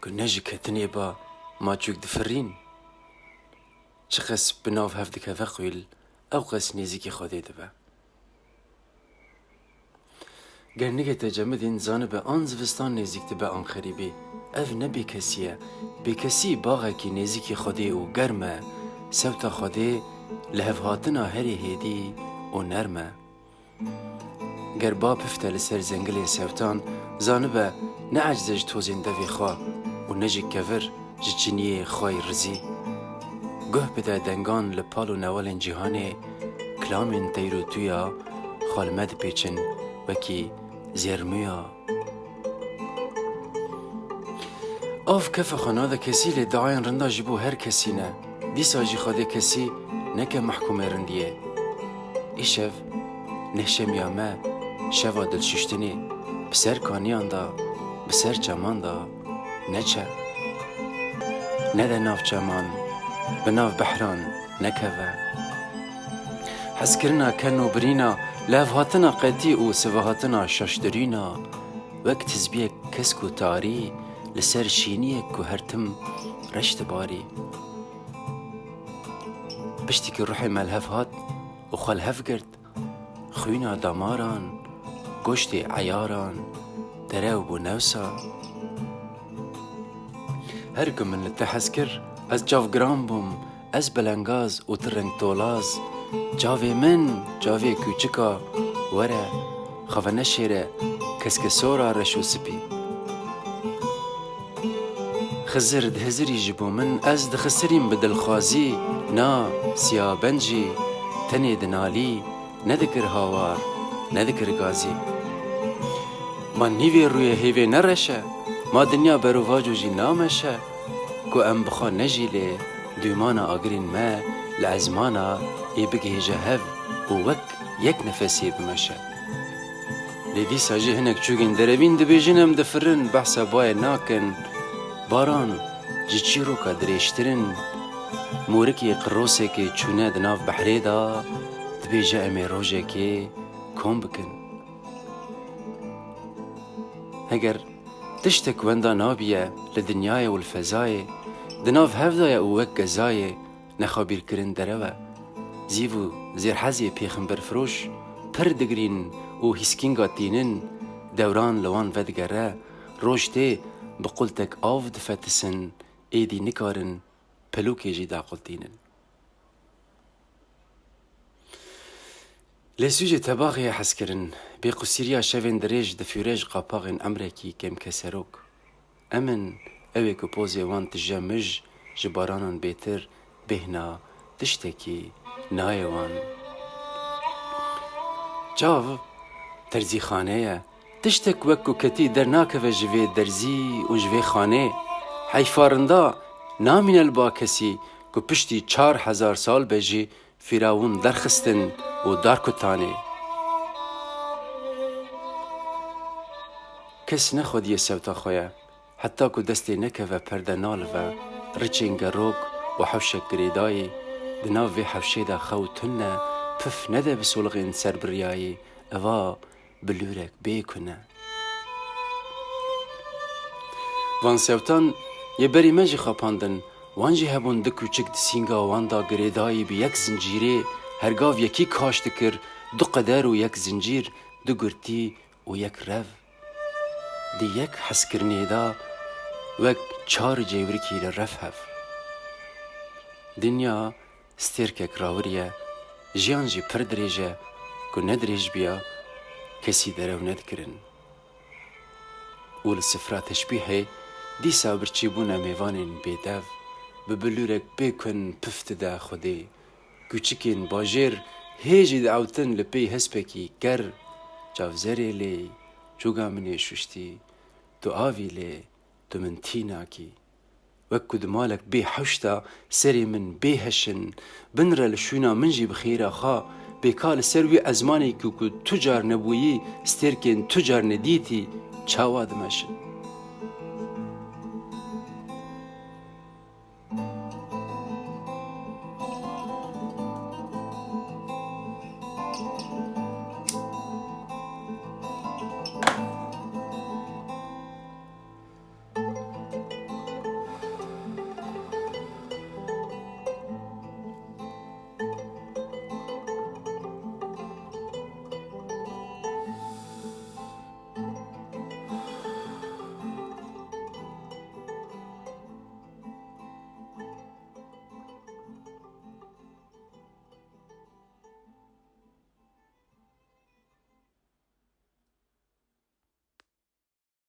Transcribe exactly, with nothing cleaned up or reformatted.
Ku ne ji ketinê ba, ma çûk difirîn. Çiqas bi nav hev dikeve qwîl, ew qas nêzîkî Xwedê dibe. Ger nigê te cemidîn, zanibe an zivistan nêzîk dibe an xerîbî. Ev ne bêkesî ye. Bêkesî baxekî nêzîkî Xwedê û germ e. Sewta Xwedê li hevhatina herî hêdî û nerm e. Ger ba pifte li ser zengilên sewtan, zanibe ne eciz e ji tozên devê xwe û ne jî kevir ji çiniyê xwe yê rizî. Guh bide dengan li pal û newalên cîhanê, kilamên teyr û tûya xwe li me dipêçin wekî zêrmûya. Av kefa xwe nade kesî, lê diayên rinda ji bo her kesî ne. Dîsa jî Xwedê kesî neke mehkûmê rindiyê. Îşev nehşemiya me, şeva dilşuştinê, bi ser kaniyan de, bi ser çeman de neçe. Nede nav çeman, bi nav behran nekeve. Hezkirina ken û birîna, levhatina qetî û sivahatina şaştirîna, wek tizbiyek kesk û tarî li ser şîniyek ku her tim reş dibarî. Piştî ku ruhê me li hev hat û xwe li hev girt, xwîna damaran, goştê eyaran, derew bû newsa. Her ku min li te hez kir, ez çavgiran bûm, ez belengaz û tu rengtolaz. Çavê min, çavê kûçika, were, xwe veneşêre, keske sora reş û spî. Xizir dihizirî ji bo min, ez dixisirîm bi dilxwazî, na, siyabend jî tenê dinalî, nedikir hawar, nedikir gazî. Ma nîvê rûyê hêvê ne reş e? Ma dinya berovaco jî nameşe? Ku em bi xwe nejî lê dûmana agirên me li ezmana ê bigihêje hev û wek yek nefesê bimeşe. Lê dîsa jî hinek çûgên derevîn dibêjin em difirin, behsa bayê nakin. Baran ji çîroka dirêjtir in. Mûrikê qirosekê çûne di nav behrê de, dibêje em ê rojekê kom bikin. Heger tiştek wenda nabiye li dinyayê û li fezayê, di nav hev de ye û wek gezayê nexwebîrkirin derew e. Zîv û zêrhezê pêxemberfiroş pir digirîn û hîskînga tînin, dewran li wan vedigere, roj tê bi qultek av difetisin, êdî nikarin pilûkê jî daqultînin. Lê sûcê tebaxê ye hezkirin, bêqusîriya şevên dirêj difûre ji qapaxên emrekî kêmkeserok. Em in ew ê ku pozê wan tije mij ji baranan bêtir bêhna tiştekî nayê wan. Çav terzîxane ye. Tiştek wek ku ketî dernakeve ji vê derzî û ji vê xanê. Heyfa rinda namîne li ba kesî ku piştî çar hezar sal be jî Fîrawûn derxistin û dar kutanê. Kes nexwediye sewta xwe ye, heta ku destê nekeve perde nalive, riçên gerok û hewşek girêdayî, di nav vê hewşê de xew tune, pif nede bi solixên serbiryayî, eva bilûrek bê ku ne. Van sewtan yê berî me jî xapandin, wan jî hebûn du kûçik di sînga wan de girêdayî bi yek zincîrê, hergav yekî kaş dikir, du qeder û yek zincîr, du gurtî û yek rev. Di yek hezkirinê de wek çar cêwirikî li rev hev. Dinya stêrkek rawiriye, jiyan jî pir dirêj e, ku ne dirêj biya, kesî derew nedikirin. Û li sifra teşbîhê dîsa birçîbûne mêvanên bêdev, bi bilûrek bê kun pif dide Xwedê. Kûçikên bajêr hê jî diewtin li pey hespekî ker, çavzerê lê, çûga min ê şuştî, tu avî lê, tu min tî nakî. Wek ku di malek bê hewşta serê min bê heşin, binre li şûna min jî bi xêra xwe, bê ka li ser wî ezmanê ku, ku tu car nebûyî, stêrkên tu car nedîtî, çawa dimeşin?